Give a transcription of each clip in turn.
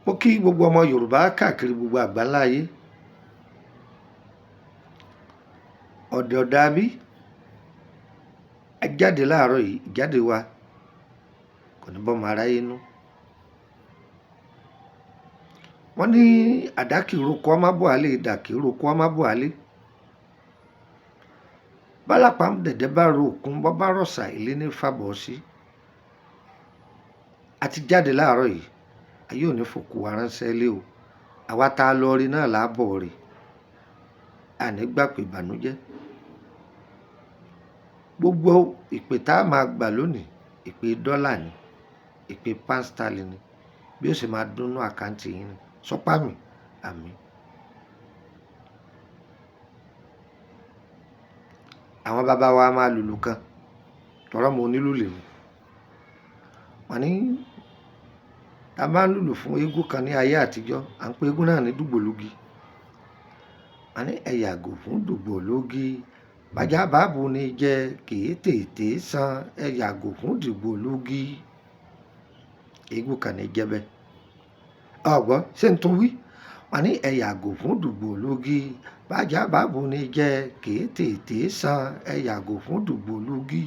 Mo kí gbogbo ọmọ Yorùbá káàkiri gbogbo àgbáńlá ayé. Ọ̀dẹ̀ ọ̀dà bí a jáde láàárọ̀ yìí, ìjáde wa kò ní bọ́mọ aráyé nú. Wọ́n ní àdá kì í roko ọmọ bọ̀ àlè, idà kì í roko ọmọ bọ̀ àlè. Bálápá dẹ̀dẹ̀ bá ro òkun, bọ́ bá rọ̀ṣà ilé ní fàbọ̀ sí. A ti jáde láàárọ̀ yìí, ayé ò ní fòkú wa ránṣẹ́ lé o. Àwa tá a lọ rí náà là á bọ̀ rí. A ní gbà pé ìbànújẹ́. Gbogbo ìpè tá a máa gbà lónìí, ìpè dọ́là ni, ìpè pound sterling ni, bí ó sì máa dúnú àkáǹtì yín ni. Sọpá mi, àmín. Àwọn bàbá wa máa lùlù kan, tọrọ mo onílù lèmi. Wọ́n ní a máa ń lùlù fún eégún kan ní ayé àtijọ́, à ń pe eégún náà ní dùgbòlugi. Wọ́n ní ẹ yàgò fún dùgbòlugi, bàjá báàbò ni jẹ kì í tètè san, ẹ yàgò fún dùgbòlugi. Eégún kan ní jẹ́ bẹ́ẹ̀. Ọ̀gbọ́n ṣé n tún wí? Wọ́n ní ẹ yàgò fún dùgbòlugi, bàjá báàbò ni jẹ kì í tètè san, ẹ yàgò fún dùgbòlugi.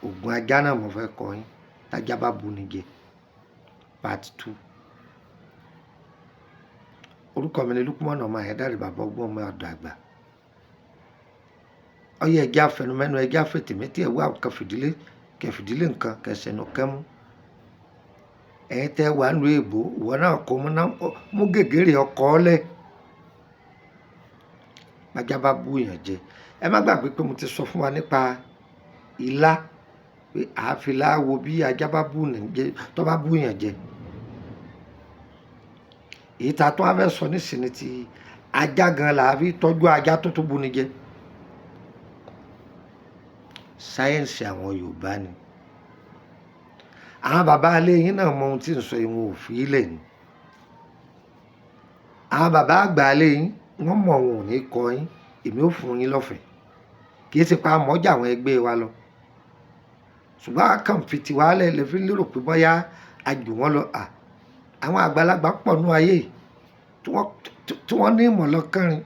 Ògùn ajá náà mo fẹ́ kọ yín, tájá bá bu ni jẹ. Part 2. Orúkọ mi ni Lukman ọmọ Ayédáre, bàbá ọgbọ́n ọmọ ọ̀dọ̀ àgbà. Ọyẹ ẹja afẹnumẹ́nu, ẹja afẹtẹ̀mẹ́tẹ̀, ẹ̀wọ́ nǹkan fìdílé, kẹfìdílé nǹkan kẹsẹ̀nu kẹ́mú. Ẹ̀yin tẹ́ wà nínú èbó, ìwọ náà kó mú gègérè ọkọ lẹ̀. Bájá bá bú èèyàn jẹ. Ẹ má gbàgbé pé mo ti sọ fún wa nípa ilá, pé àáfilá wo bí ajá bá bú ní jẹ, tó bá bú èèyàn jẹ. Èyí tá a tún wá fẹ́ sọ nísìnyí ti ajá gan la fi tọ́jú ajá tó tó bú ni jẹ. Sáyẹ́ǹsì àwọn Yorùbá ni. Àwọn bàbá ilé yín náà mọ ohun tí ń sọ ìwọ̀n ò fi ilẹ̀ ni. Àwọn bàbá àgbà ilé yín wọ́n mọ̀ wọn ò ní kọ yín, èmi ò fún yín lọ́fẹ̀ẹ́. Kì í ṣe pé a mọ̀ọ́jà àwọn ẹgbẹ́ wa lọ. Ṣùgbọ́n a kàn fi tiwa lẹ̀ lè fi lérò pé bóyá a jù wọ́n lọ. À, àwọn àgbàlagbà pọ̀ nínú ayé yìí tí wọ́n ní ìmọ̀ lọ́kànrin.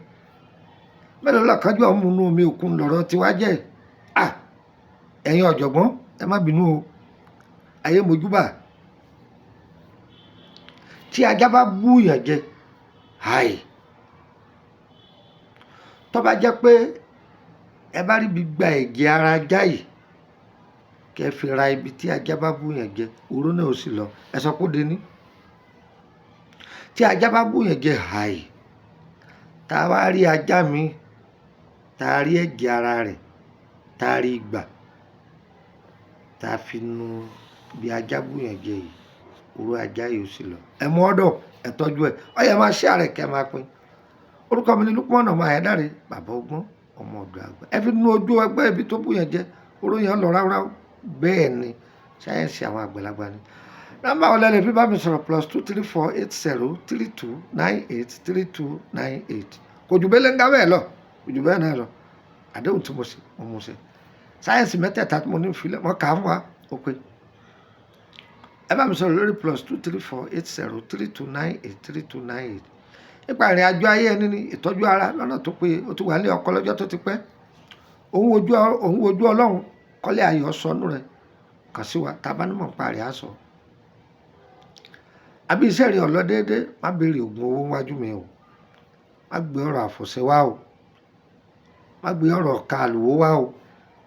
Mélòó lọ́kànjú ọ̀hún nínú omi òkun lọ̀rọ̀ tiwa jẹ́. À, ẹ̀yin ọ̀jọ̀gbọ́n, ẹ má bínú o. Ayé mojúbà. Tí ajá bá bú èèyàn jẹ, àì. Tó bá jẹ́ pé ẹ bá rí bí gba ẹ̀jẹ̀ ara ajá yìí, kí ẹ fi ra ibi tí ajá bá bú èèyàn jẹ, oró náà ó sì lọ. Ẹ sọ pé ó de ní. Tí ajá bá bú èèyàn jẹ, àì. Tá a wá rí ajá mi, tá a rí ẹ̀jẹ̀ ara rẹ̀, tá a rí gbà, tá a fi nu bí ajá bú èèyàn jẹ yìí, oró ajá yìí ó sì lọ. Ẹ mú ọ̀dọ̀, ẹ tọ́jú ẹ. Ó yẹ máa share rẹ̀ kí ẹ máa pín. Orúkọ mi ni Lukman ọmọ Ayédáre, bàbá ọgbọ́n, ọmọ ọ̀dọ̀ àgbà. Ẹ fi nu ojú ẹgbẹ́ ibi tó bú èèyàn jẹ, oró yẹn lọ ráúráú. Bẹ́ẹ̀ ni, sáyẹ́ǹsì àwọn àgbàlagbà ni. Nọ́mbà wo lẹ lè fi bá mi sọ̀rọ̀? +234 80 32 98 32 98. Kò jù bẹ́ẹ̀ lẹ́ńgá bẹ́ẹ̀ lọ, kò jù bẹ́ẹ̀ náà lọ. Àdéhùn tí mo ṣe, mo mú ṣẹ. Sáyẹ́ǹsì mẹ́tẹ̀ẹ̀ta tí mo ní ìfilẹ̀, mo kà á fún wa, ó pé. Ẹ bá mi sọ̀rọ̀ lórí +234 80 32 98 32 98. Nípa ìrìn àjò ayé ẹni ní ìtọ́jú ara lọ́nà tó pé ó ti wà ní ọkọ lọ́jọ́ tó ti pẹ́. Òun wojú Ọlọ́run kọ́lé ayọ̀ sọnù rẹ̀ kàn sí wa, tá a bá ní mọ̀ nípa rẹ̀ á sọ. Àbí iṣẹ́ rẹ̀ ọ̀lọ́ déédé, má béèrè ògùn owó níwájú mi o. Má gbé ọ̀rọ̀ àfọ̀ṣẹ wá o. Má gbé ọ̀rọ̀ ọ̀ka àlùwó wá o.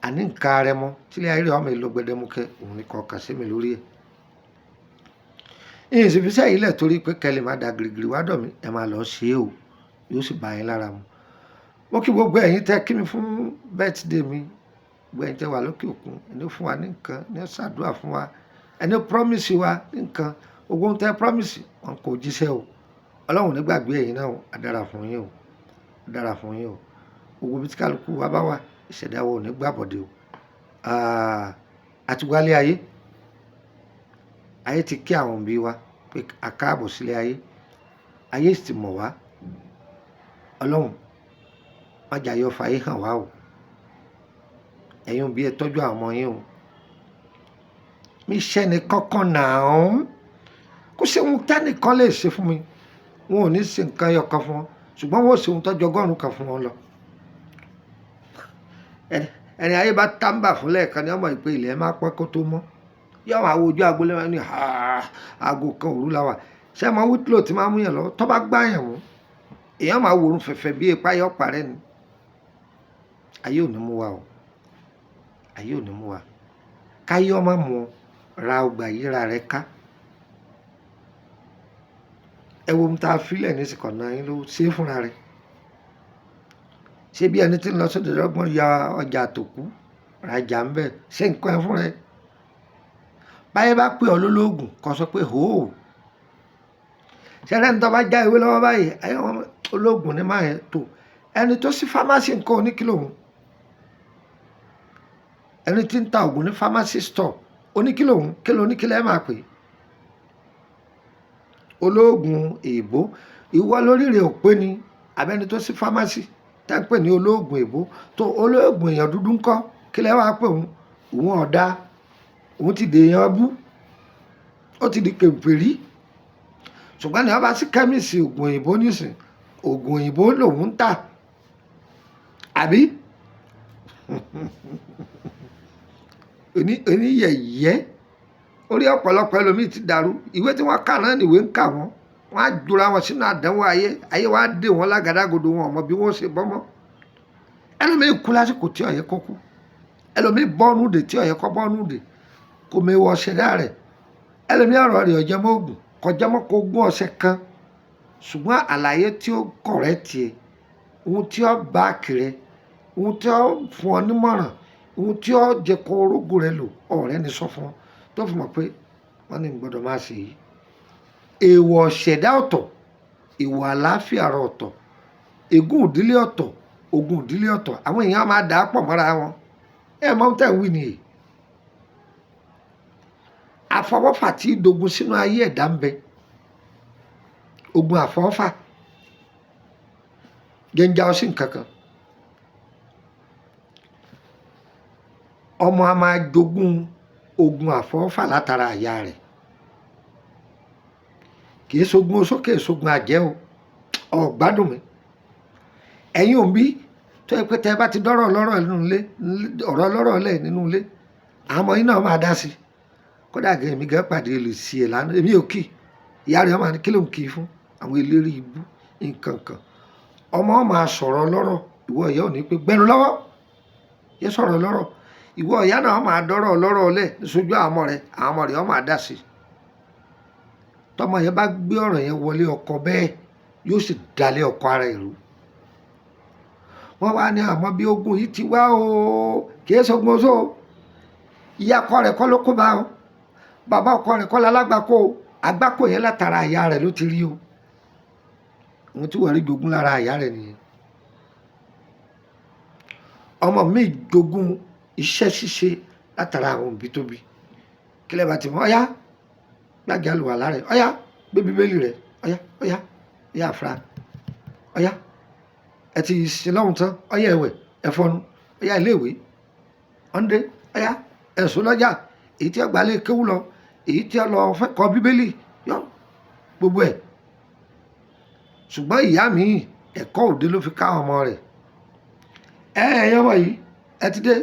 Àní nǹkan arẹmọ tí ilé ayé rẹ̀ ọmọ ìlú gbẹdẹmukẹ, òun ni kò kàn sí mi lórí ẹ̀. Ìyìn sì fi iṣẹ́ yìí lẹ̀ torí pé kẹ́ lè má da gìrìgìrì wá dọ̀ mí, ẹ máa lọ ṣe é o. Yóò sì bá yín lára mu. Mo kí gbogbo ẹ̀yin tẹ́ kí mi fún birthday mi. Gbogbo ẹ̀yin tẹ́ wà lókè òkun, ẹni ó fún wa ní nǹkan, ẹni ó ṣàdúrà fún wa, ẹni ó promise wa ní nǹkan. Gbogbo ohun tẹ́ promise, wọn kò jíṣẹ́ o. Ọlọ́run ò ní gbàgbé ẹ̀yin náà o. A dára fún yín o. A dára fún yín o. Gbogbo ibi tí kálukú wa bá wà, ìṣẹ̀dá wa ò ní gbàbọ̀dé o. A ti wálé ayé. Ayé ti kí àwọn òbí wa pé a káàbọ̀ sílé ayé. Ayé sì ti mọ̀ wá. Ọlọ́run, má jẹ́ ayé ó fayé hàn wá o. Ẹ̀yin òbí ẹ tọ́jú àwọn ọmọ yín o. Mi ṣẹ́ni kankan now. Kó ṣe ohun tẹ́nìkan lè ṣe fún mi. Wọn ò ní ṣe nǹkan ẹyọ kan fún wọn, ṣùgbọ́n wọn ò ṣe ohun tọ́jú 100 kan fún wọn lọ. Ẹni ayé bá tàǹbà fún lẹ́ẹ̀kan ni ọmọ ìpè ilẹ̀ máa pẹ́ kó tó mọ́. Yóò máa wo ojú agbo lẹ́wọ̀n ní aago 1 òru la wà. Ṣé ẹ mọ wítìlò tí máa mú yàn lọ? Tó bá gbá yàn mú, èèyàn máa wòrun fẹ̀fẹ̀ bí ipá yọ parẹ́ ni. Ayé ò ní mú wa o. Ayé ò ní mú wa. Káyé ọmọ mú ọ, ra ọgbà yíra rẹ ká. Ẹ wo ohun tá a filẹ̀ ní ìsìnkọ̀ náà yín ló ṣe é fúnra rẹ̀. Ṣé bí ẹni tí ń lọ sóde lọ́gbọ́n ya ọjà tòkú, rajà ń bẹ̀, ṣé nǹkan ẹ fúnra ẹ? Báyé bá pè ọ́ lólógùn, kó sọ pé hòó. Ṣé ẹni tó bá já ewé lọ́wọ́ báyìí, ayé wọn ológun ni máa yẹn tó. Ẹni tó sí fámásì nǹkan oníkìlò òun. Ẹni tí ń ta ògùn ní fámásì store oníkìlò òun, kí ló oníkìlò ẹ máa pè? Ológun èèbó. Ìwọ lórí rẹ̀ ò pé ni, àbí ẹni tó sí fámásì tá ń pè ní ológun èèbó. Tó ológun èèyàn dúdú ńkọ́, kí lẹ wá pè òun? Òun ọ̀dà, òun ti dè èèyàn bú, ó ti di kèfèrí. Ṣùgbọ́n ní wọ́n bá sí kẹ́míìsì ògùn òyìnbó nísìn, ògùn òyìnbó lòun ń tà. Àbí? Oníyẹ̀yẹ́. Orí ọ̀pọ̀lọpọ̀ ẹlòmíì ti dàrú. Ìwé tí wọ́n kà náà ni ìwé ń kà wọ́n. Wọ́n á jura wọn sínú àdánwò ayé. Ayé wa dè wọ́n lágàdàgodo, wọn ò mọ bí wọ́n ṣe bọ́ mọ́. Ẹlòmíì kú lásìkò tí ó yẹ kó kú. Ẹlòmíì bọ́nú dè tí ó yẹ kó bọ́nú dè. Kò mọ ewu ọṣẹ dá rẹ̀. Ẹlòmíì ọ̀rọ̀ rẹ̀ ọ̀jẹ̀ mọ́ ògùn, kò jẹ́ mọ́ kó gún ọṣẹ kan. Ṣùgbọ́n àlàyé tí ó correct ẹ, ohun tí ó bá kiri, ohun tí ó fún ọ nímọ̀ràn, ohun tí ó jẹ́ kó orógùn rẹ lò, ọ̀rẹ́ ni sọ fún ọ. Tó fi mọ̀ pé wọ́n ní gbọdọ̀ máa ṣe yìí. Èèwọ̀ ṣẹ̀dá ọ̀tọ̀, ìwà àlàáfíà ara ọ̀tọ̀, ègún ìdílé ọ̀tọ̀, ogun ìdílé ọ̀tọ̀. Àwọn èèyàn máa dà á pọ̀ mọ́ra wọn. Ẹ mọ̀ ohun tẹ́ ń wí nìyí. Àfọwọ́fà tí ń dogun sínú ayé ẹ̀dá ń bẹ. Ogun àfọwọ́fà. Jẹ́njá ọ sí nǹkan kan. Ọmọ a máa jogún ogun àfọwọ́fà látara ìyá rẹ̀. Kì í ṣogun oṣó, kì í ṣogun àjẹ́ o. Ọ̀ gbádùn mi. Ẹ̀yin òbí tó yẹ pé tẹ bá ti dọ́rọ̀ lọ́rọ̀ nínú ilé, ọ̀rọ̀ lọ́rọ̀ lẹ̀ nínú ilé, àwọn ọmọ yín náà máa dá sí i. Kódà gan èmi gan pàdé olùsí ẹ̀ lánàá, èmi ò kì í. Ìyá rẹ̀ máa ní kí ló ń kì í fún àwọn eléré ibú nǹkan kan. Ọmọ máa sọ̀rọ̀ lọ́rọ̀, ìwọ ìyá ò ní pé gbẹ́nu lọ́wọ́. Yé sọ̀rọ̀ lọ́rọ̀. Ìwọ ìyá náà máa dọ́rọ̀ lọ́rọ̀ lẹ̀ sójú àwọn ọmọ rẹ̀, àwọn ọmọ rẹ̀ ó máa dá sí i. Tọ́mọ yẹn bá gbé ọ̀rọ̀ yẹn wọlé ọkọ bẹ́ẹ̀, yóò sì dalé ọkọ ara ẹ̀ rú. Wọ́n wá ní àmọ́ bí ogun yìí ti wá o, kì í ṣogun oṣó o. Ìyá ọkọ rẹ̀ kọ́ ló kó bá o. Bàbá ọkọ rẹ̀ kọ́ lálágbàkó o. Àgbákò yẹn látara ìyá rẹ̀ ló ti rí o. Ohun tí wọ́n rí jogún lára ìyá rẹ̀ nìyẹn. Ọmọ mi jogún iṣẹ́ ṣíṣe látara àwọn òbí tó bí. Kí lẹ bá ti mọ̀? Ọ̀yá, gbàgé àlùwàlá rẹ̀. Ọ̀yá, gbé bíbélì rẹ̀. Ọ̀yá, ọ̀yá, ọ̀yá àfúrá. Ọ̀yá, ẹ ti sin lọ́hùn tán. Ọ̀yá ẹ̀wẹ̀, ẹ fọnu. Ọ̀yá ilé ìwé. Ọ̀ndé, ọ̀yá, ẹ̀sùn lọ́jà. Èyí tí ó gbà lé kéwú lọ, èyí tí ó lọ fẹ́ kọ bíbélì, yọ gbogbo ẹ̀. Ṣùgbọ́n ìyá mi, ẹ̀kọ́ òde ló fi ká ọmọ rẹ̀. Ẹ ẹ̀yin ọmọ yìí, ẹ ti dé.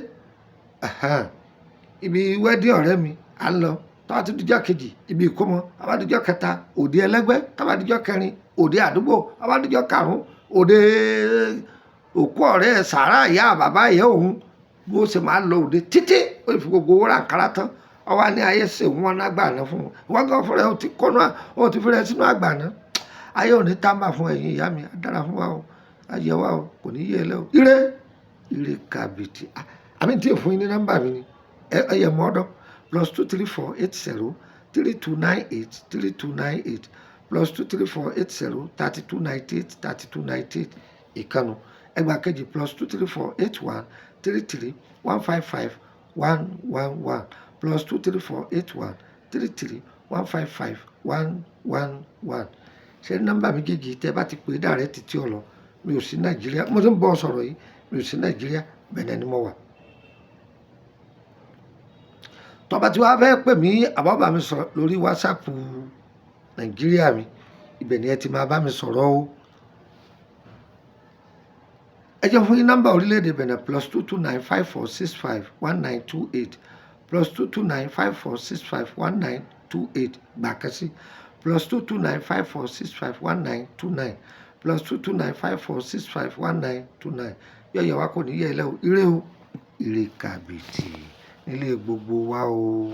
Ibi wedding ọ̀rẹ́ mi, à ń lọ. Tó bá ti di ọjọ́ kejì, ibi ìkómọ. Tó bá di ọjọ́ kẹta, òde ẹlẹ́gbẹ́. Tó bá di ọjọ́ kẹrin, òde àdúgbò. Tó bá di ọjọ́ karùn-ún, òde òkú ọ̀rẹ́ sàárà ìyá bàbá ìyá òun. Bó ṣe máa lọ òde títí, ó fi gbogbo owó ra àǹkárá tán. Ó wá ní ayé ṣe wọ́n lágbàná fún un. Wọ́n gan fúnra ẹ, ó ti kọ́nú, ó ti fúnra ẹ sínú àgbàná. Ayé ò ní tàmbà fún ẹ̀yin ìyá mi. Á dára fún wa o. Á yẹ wa o. Kò ní yẹ ẹ lẹ́ o. Ire, ire kàbìtì. Àbí tí ò fún yín ní nọ́mbà mi ni. Ẹ yẹ mọ́ ọ́dọ̀. +234 80 32 98 32 98 +234 80 32 98 32 98. Ìkànnù. Ẹgbàá kejì +234 81 33 155 111 +234 81 33 155 111. Ṣé nọ́mbà méjèèjì tẹ bá ti pè direct tí ó lọ? Mi ò sí Nàìjíríà. Mo ti ń bọ̀ sọ̀rọ̀ yìí. Mi ò sí Nàìjíríà. Bẹ̀nẹ̀ ni mo wà. Tó bá ti wá fẹ́ pè mí, àbá bá mi sọ̀rọ̀ lórí WhatsApp Nàìjíríà mi, ibẹ̀ ni ẹ ti máa bá mi sọ̀rọ̀ o. Ẹ jẹ́ fún yín nọ́mbà orílẹ̀-èdè Benin: +229 54651928, +229 54651928. Gbà kan sí: +229 54651929, +229 54651929. Yọ̀yọ̀ wa kò ní yẹ ẹ lẹ́wọ̀. Ire o, ire kàbìtì nílé gbogbo wa o.